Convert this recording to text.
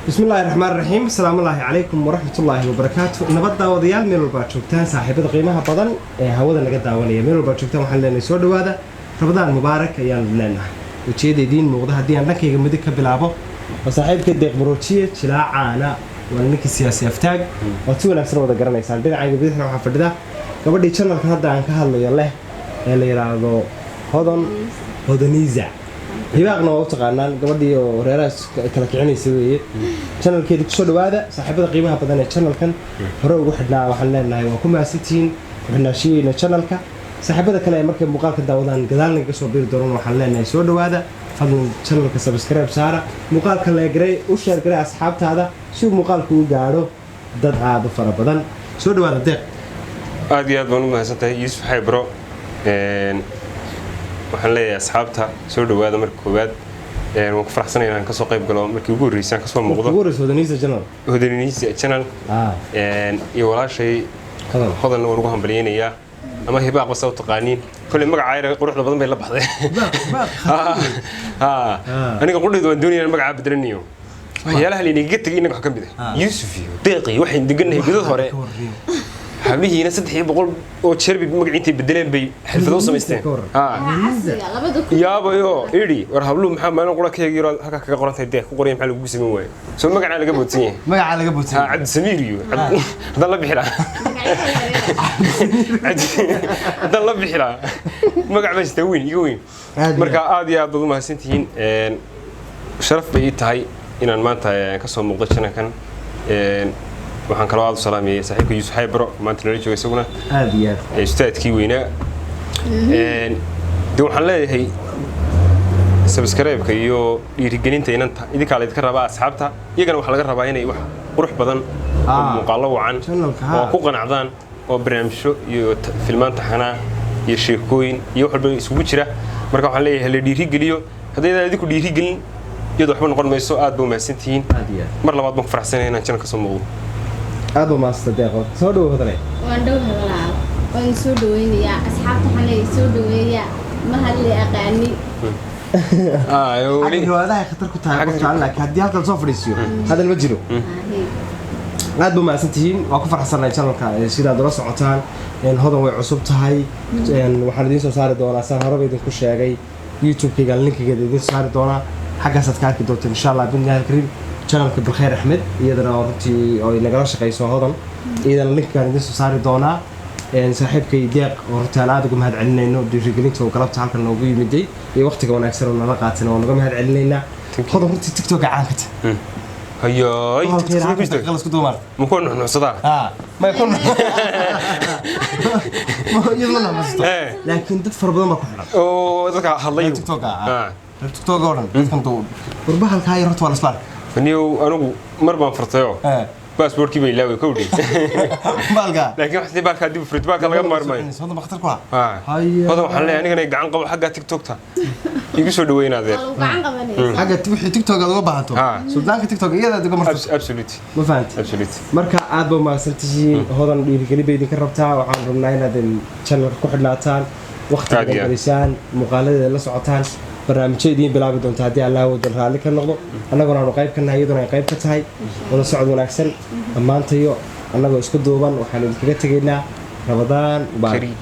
Bismillahi raxmaan raxiim. Asalaamullaahi calaykum waraxmatullaahi wabarakaatu. Nabad daawadayaal, meel walbaad joogtaan, saaxiibada qiimaha badan ee hawada naga daawanaya, meel walbaad joogtaan, waxaan leenahay soo dhowaada. Ramadaan mubaarak ayaan leenahay. Wejiyada idiin muuqda haddii aan dhankayga midig ka bilaabo waa saaxiibka Deeq Maroojiye Jilaacaana, waa ninkii siyaasi aftaag, waad si wanaagsan wada garanaysaan. Dhinacayga bidixna waxaa fadhida gabadhii channelkan hadda aan ka hadlayo leh ee la yidhaahdo Hodon, Hodaniza, Hibaaqna waa u taqaanaan, gabadhii oo reeraha kala kicinaysa weeye. Channelkeeda kusoo dhawaada. Saaxiibada qiimaha badan ee channelkan hore ugu xidhnaa, waxaan leenahay waa ku mahadsantihiin ku-xidhnaashiyeena channelka. Saaxiibada kale ee markay muuqaalka daawadaan gadaal naga soo biri doonaan, waxaan leenahay soo dhawaada. Fadlan channelka subscribe saara, muuqaalka like garee, u share garee asxaabtaada si uu muuqaalku u gaadho dad aada u fara badan. Soo dhawaada, Deeq. Aad iyo aad baan u mahadsan tahay, Yuusuf Xaybro. Waxaan leeyahay asxaabta soo dhawaada. Marka koowaad waan ku faraxsanay inaan kasoo qayb galo, markii ugu horreysay aan kasoo muuqdo ugu horreysa Hodaniisa channel. Hodaniisa channel iyo walaashay Hodan. Hodanna waan ugu hambalyeynayaa, ama Hibaaq basa u taqaaniin. Kolley magaca yar quruxda badan bay la baxday. Aniga qudhayda waan doonaya inaan magacaa bedelanayo. Waxyaalaha laynaga tegay innaga wax ka mid ah, Yuusuf iyo Deeqi, waxaynu degannahay godad hore. Hablihiina 300 oo jeer bay magacii intay bedeleen bay xirfado u samaysteen. Yaabayo idhi, war habluhu maxaa maalin qura ka yaro halkaa kaga qorantahay Deeq ku qoraya, maxaa lagugu samayn waayo? Soo magacaa laga boodsan yahay. Magacaa laga boodsan. Cabdisamiir iyo haddaan la bixi lahaa, haddaan la bixi lahaa magac baa jirtaa weyn, iga weyn. Marka aad iyo aad baad u mahadsantihiin. Sharaf bay ii tahay inaan maanta kasoo muuqdo channelkan. Waxaan kaloo aad u salaamayay saaxiibka Yuusuf Xaybro, maanta nala jooga isaguna. Aad iyo aad. Ustaadkii weynaa. De waxaan leeyahay subscribe-ka iyo dhiirigelinta inanta idinkaa laydinka rabaa. Asxaabta iyagana waxaa laga rabaa inay wax qurux badan oo muuqaallo wacan channelka, ha. oo ku qanacdaan oo barnaamijyo iyo filmaan taxanaa iyo sheekooyin iyo wax walba isugu jira. Marka waxaan leeyahay la dhiirigeliyo. Haddaydan idinku dhiirigelin, iyadu waxba noqon mayso. Aad ba umahadsantihiin. Aad iyo aad. Mar labaad baan ku faraxsanaya inaan channel ka soo muuqdo. Aad ba maasanta, Deeqo. Soo dhawo, Hodane. Waan dhowhay walaal, waan soo dhaweynayaa asxaabta. Waxaan leeyahay soo dhaweeya, ma hadli aqaani. Xagga riwaayadaha khatar ku tahay qofka aan, laakiin haddii halkan soo fadhiisiyo hadal ma jiro. Aad ba mahadsantihiin, waa ku faraxsannahay channelka sidaad ula socotaan. Hodan way cusub tahay. Waxaan idiin soo saari doonaa, saan horeba idinku sheegay, YouTube-kaygaan linkigeeda idiin soo saari doonaa, xaggaasaad ka arki doontaan insha Allah bidnillahi alkariim. Channelka Bilkhayr Axmed iyadana oo runtii oo ay nagala shaqayso Hodan, iyadana linkigaan idiin soo saari doonaa. Saaxiibkay Deeq oo runtii aan aad uga mahad celinayno dhiirigelinta uu galabta halkan noogu yimiday iyo waqtiga wanaagsan oo nala qaatin, oo naga mahad celinaynaa. Thank you. Hodan runtii TikToka caan ka tahay. Hayaay. Halkan isku duumaan. Ma kuwa nuxnuxsadaa? May ku iyadu ma nuxnuxsato, laakiin dad fara badan baa ku xidhan. Oo dadka hadlay. TikToka, reer TikTok oo dhan dadkan duu warba halkaa yar horta waa la isla arkay. Niyow, anigu mar baan furtayoo baasboorkii bay ilaaway kowdhi. Baalka. Laakiin waxay baalkaa dib u furit, baalka laga maarmayo. Hodan baa khatar ku ah. Hodan waxaan leeyahay anigana gacan qabo xagga TikTokta, igu soo dhaweyn adeer. Waa lagu gacan qabanaysa. Xagga wixii TikTok aad uga baahato, suldaanka TikTok iyadaad uga marto. Absolute. Ma fahanti? Absolute. Marka aad ba mahadsan tihiin. Hodan dhiirigelin bay idinka rabtaa. waxaan rabnaa inaad channelka ku xidhnaataan, waqtiga Aad iyo aad. gelisaan, muuqaaladeeda la socotaan. Barnaamijyo idiin bilaabi doonta haddii Allah wadan raalli ka noqdo, annaguna aanu qayb ka nahay, iyaduna ay qayb ka tahay. Wada socod wanaagsan dhammaantayo. Annagoo isku duuban waxaanu idinkaga tegaynaa Ramadaan mubaarak. Kariim.